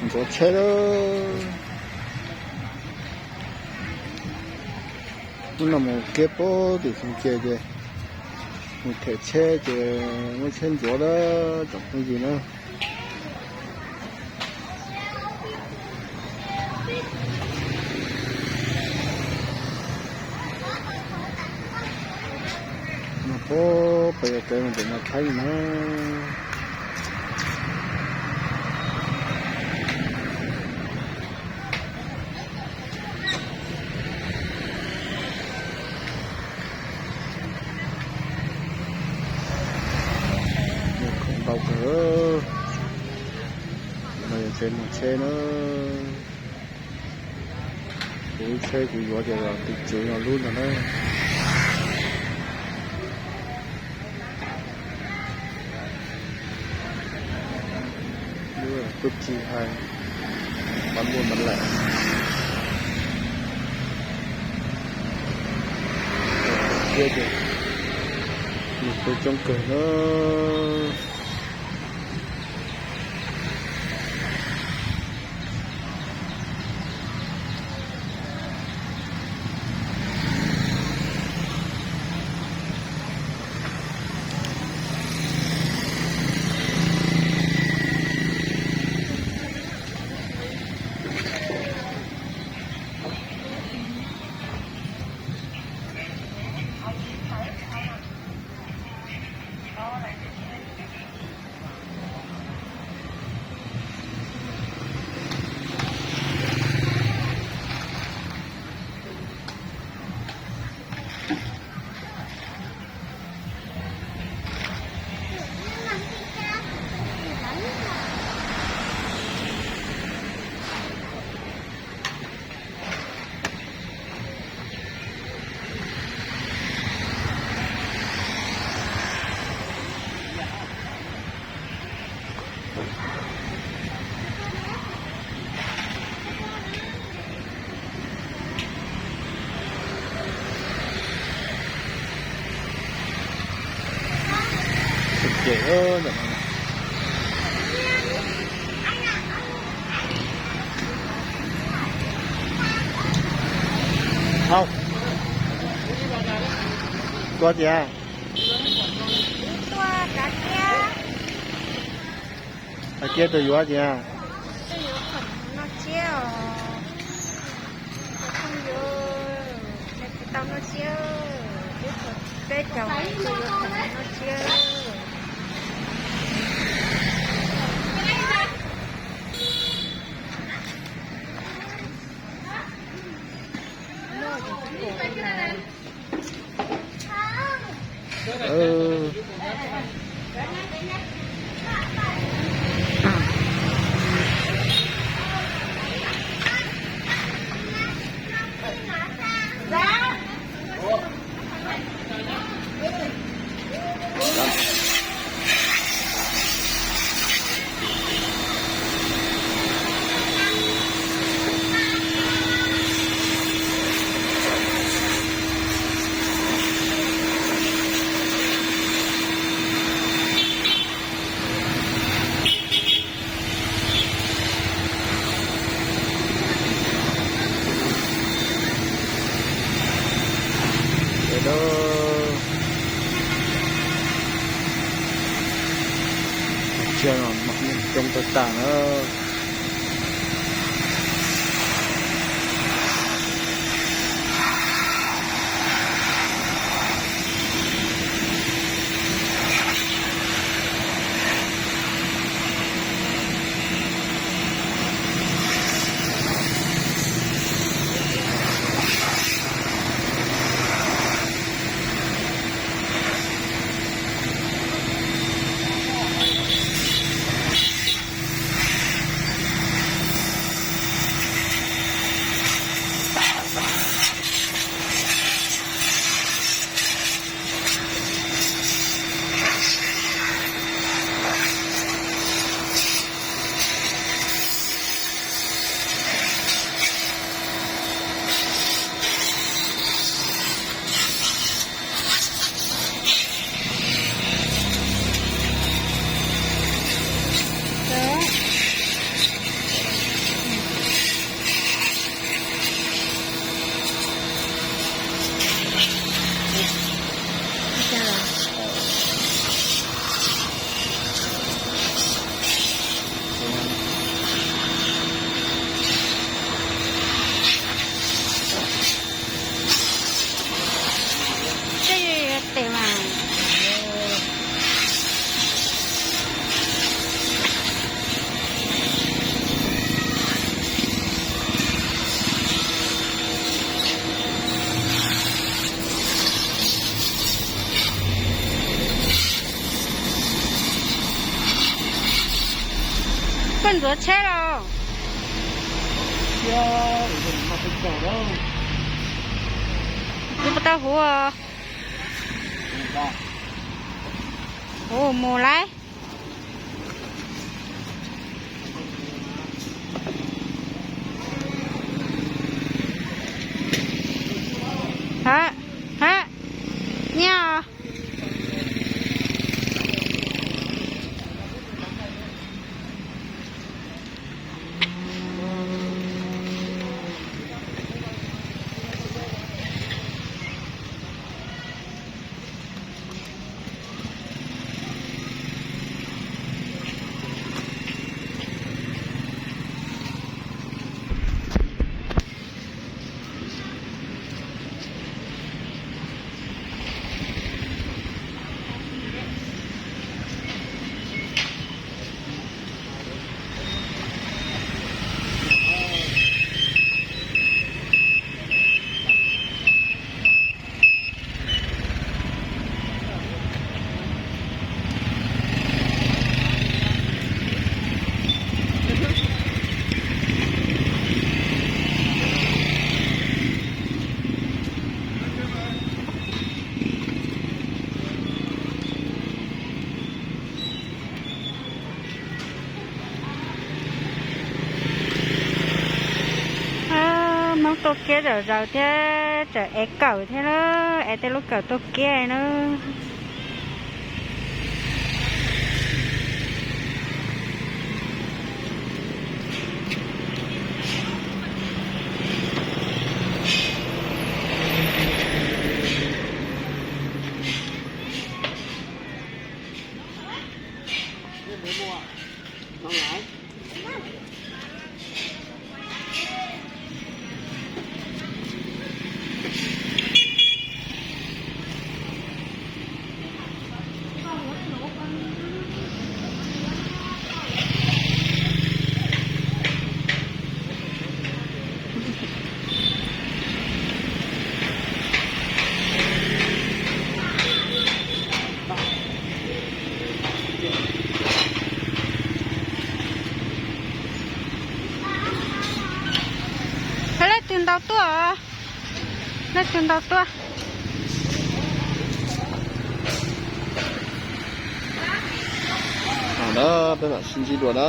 Ntxuav tsheb lawm. Hnub no mus kiag pem tim Xeev Cees ces mus them tsheb ces muab tsheb ntxuav lawm tsoom phooj ywg na. Mas pem pem yog pem mus pem Nyab Laj na. Mus khoom ntau kawg. No yog tsev mus tsheb na. Kuv tsheb kuv yuav ces los tus tswv no lub ntag na. Lub tub tsis hais, pab npuaj npab laim. Thiab ces nws kuj coob kawg na. Xeev Cees ntawm no. Au, tua tiag. Hais tias tus yuav tias. Tau no tsiab, peb caug no tsiab. Tsiaj no mas coob tag tag na. Koj ntxuav tsheb los? Kuv puas tau huv? Huv mus lauj. Hab, hab, nyiaj os. Hmoob tuaj kiab zom zaws thiab tseem ev kawm thiab na, ev tej lub kawm tuaj kiab na. Leej twg ntau tuaj? Leej twg ntau tuaj? Peb mam sib ntsib dua na.